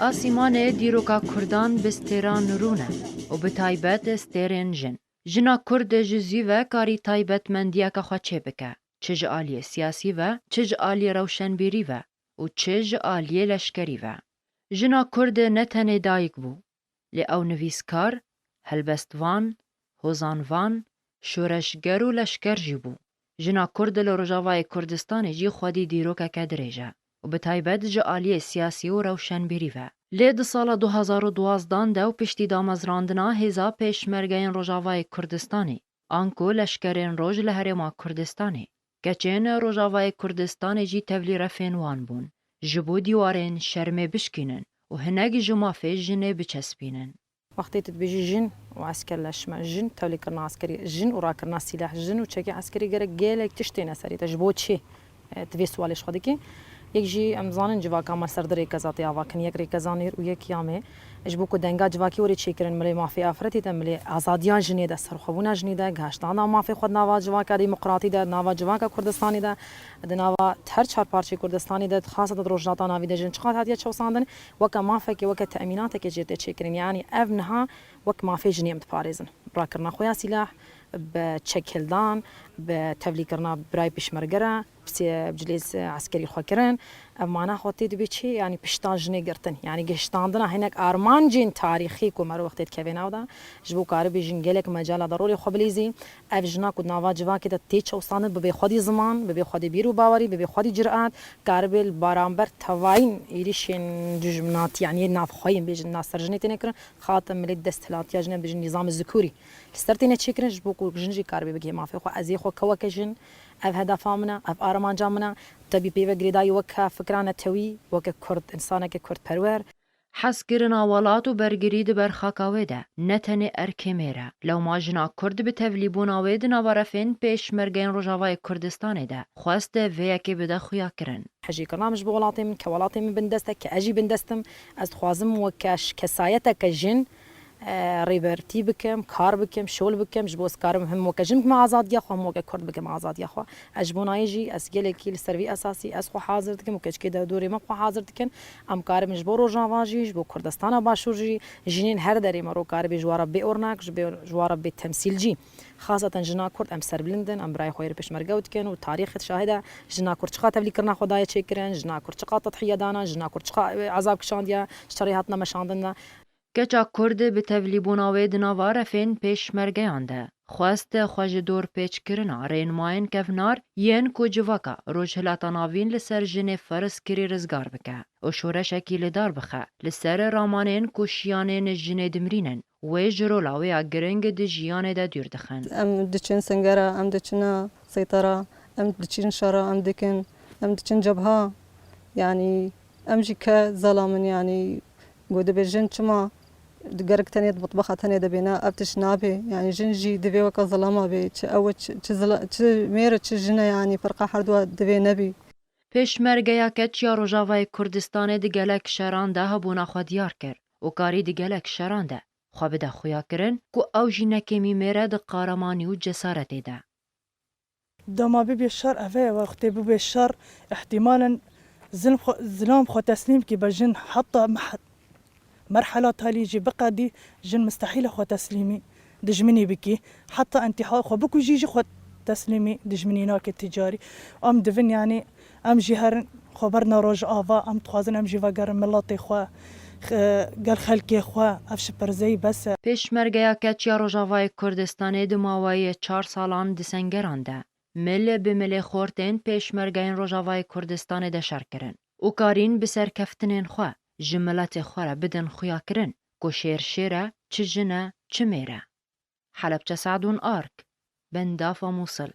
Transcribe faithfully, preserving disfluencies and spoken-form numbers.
Asîmanê dîroka Kurdan bi stêran rûn e û bi taybet stêrên jin. Jina Kurd ji zû ve karî taybetmendiyeke xwe çêbike, çi ji aliyê siyasî ve, çi ji aliyê rewşenbîrî ve û çi ji aliyê leşkerî ve. Jina Kurd ne tenê dayik bû, lê ew nivîskar, helbestvan, hozanvan, şoreşger û leşker jî bû. Jina Kurd li Rojavayê Kurdistanê jî xwedî dîrokeke dirêj e û bi taybet ji aliyê siyasî û rewşenbîrî ve. Lê di sala du hezar û duwazdeh de û piştî damezrandina hêza pêşmergeyên Rojavayê Kurdistanê, anku leşkerên roj li Herêma Kurdistanê, keçên Rojavayê Kurdistanê jî tevlî refên wan bûn, ji bo dîwarên şermê bişkînin û hinek ji mafê jinê biçespînin. Wextê tu dibêjî jin û eskerleşme, jin tevlîkirina eskerî, jin û rakirina sîleh, jin û çekê eskerî, gerek gelek tişt têne serê te. Ji bo çi? E, tu vê sualê ji xwe dikî. Yek jî em zanin civaka me ser du rêkeza tê avakirin. Yek rêkeza nêr û yek ya me. Ji bo ku denga civakî were çêkirin, milê mafê afretê de, milê azadiya jinê de, serxwebûna jinê de, gihiştana mafê xwe di nava civaka demokratî de, di nava civaka Kurdistanê de, di nava her çar parçeyê Kurdistanê de, xaseten di Rojhilata Navî de jin çiqas hatiye çewsandin, weke mafekê, weke temînatekê jê tê çêkirin. Yanî ev niha wek mafê jinê em diparêzin. Rakirina xwe ya sîlah, bi çekhildan, bi tevlîkirina birayê pêşmerge re, bi sê-, bi cilê eskerî xwe kirin. Ev mana xwe tê dibê çi? Yanî pişta jinê girtin. Yanî gihiştandina hinek armancên tarîxî ku meriv wextê dikeve nav de, ji bo karibê jin gelek mecala de rolê xwe bilîzî. Ev jina ku di nava civakê de tê çewsandin, bibe xwedî ziman, bibe xwedî bîr û bawerî, bibe xwedî cirat, karibe li baramber tevayîn êrîşên dijminatî, yanî yê navxweyî, bêjin, na ser jinê têne kirin, xate milê desthilatiya jinê, bêjin, nîzamê zikûrî. Li ser têne çêkirin, ji bo ku jin jî karibe bigihê mafê xwe. Ez ê xwe keweke jin, ev hedefa min e, ev armanca min e. Tebî pê ve girêdayî weke fikra netewî, weke Kurd, însaneke Kurdperwer. Hezkirina welat û bergirî di ber xaka wê de ne tenê erkê mêr e. Lewma jina Kurd bi tevlîbûna wê di nava refên pêşmergeyên Rojavayê Kurdistanê de xwest vê yekê bide xuyakirin. Hejêkirina min ji bo welatê min, ke welatê min bindest e, ke ez jî bindest im, ez dixwazim weke ş-, kesayeteke jin, e, rêbertî bikim, kar bikim, şol bikim, ji bo ez karim him weke jin bikime azadiya xwe, him weke Kurd bikime azadiya xwe. Ez ji bo nayê jî ez gelekî li ser vî esasî ez xwe hazir dikim û keçikê derdorê me xwe hazir dikin. Em karibin ji bo Rojava jî, ji bo Kurdistana Başûr jî, jinên her derê me ro karibe ji wan re bê ornak, ji bê, ji wan re bê temsîlcî. Xaseten jina Kurd em serbilind in, em birayê xwe yê li pêşmerge dikin û tarîx şahid e, jina Kurd çiqa tevlîkirina xwe daye çêkirin, jina Kurd çiqa tedhiye dana, jina Kurd çiqa, e, ezab kişandiye, ji terê hatine meşandin de. Keça Kurd bi tevlîbûna wê di nava refên pêşmergeyan de xwest xwe ji dorpêçkirina rênmayên kevnar yên ku civaka Rojhilata Navîn li ser jinê ferz kirî rizgar bike û şoreşekî li dar bixe li ser ramanên ku şiyanên jinê dimrînin, wê ji rola wê ya giring di jiyanê de dûr dixin. Em diçin singera, em diçine seytara, em diçin şera, em dikin, em diçin cebha. Yanî em jî ke zelam in, yanî ku dibêjin çima gerek tenê di mitbexa tenê de bêne, ev tişt nabê. Yanî jin jî divê weke zelama bê. Çi ew e, çi, çi zela-, çi mêr e, çi jin e, yanî ferqa herduwa divê nebî. Pêşmergeya Keç ya Rojavayê Kurdistanê di gelek şeran de hebûna xwe diyar kir û karî di gelek şeran de xwe bide xuyakirin ku ew jî ne kêmî mêr e di qaremanî û cesaretê de. Dema bibê şer, ev e, wextê bibê şer, ihtimalen zilm xwe, zilam xwe teslîm kî be jin, heta meh-, merhela talî jî biqedî jin mistehîl e xwe teslîmî dijminî bikî. Heta întîha xwe bikujî jî xwe teslîmî dijminî nake ticarî. Em divin, yanî em jî herin xwe berna Rojava, em dixwazin em jî vegerin miletê xwe, xe-, gel xelkê xwe, ev ji perzeyî bes e. Pêşmergeya Keç ya Rojavayê Kurdistanê di maweyê çar salan di sengeran de mil bi milê xortên pêşmergeyên Rojavayê Kurdistanê de şer kirin û karîn bi serkeftinên xwe ji miletê xwe re bidin xuyakirin ku şêr şêr e, çi jin e, çi mêr e. Helebçe, Sadûn Ark, Bendafa Mûsil.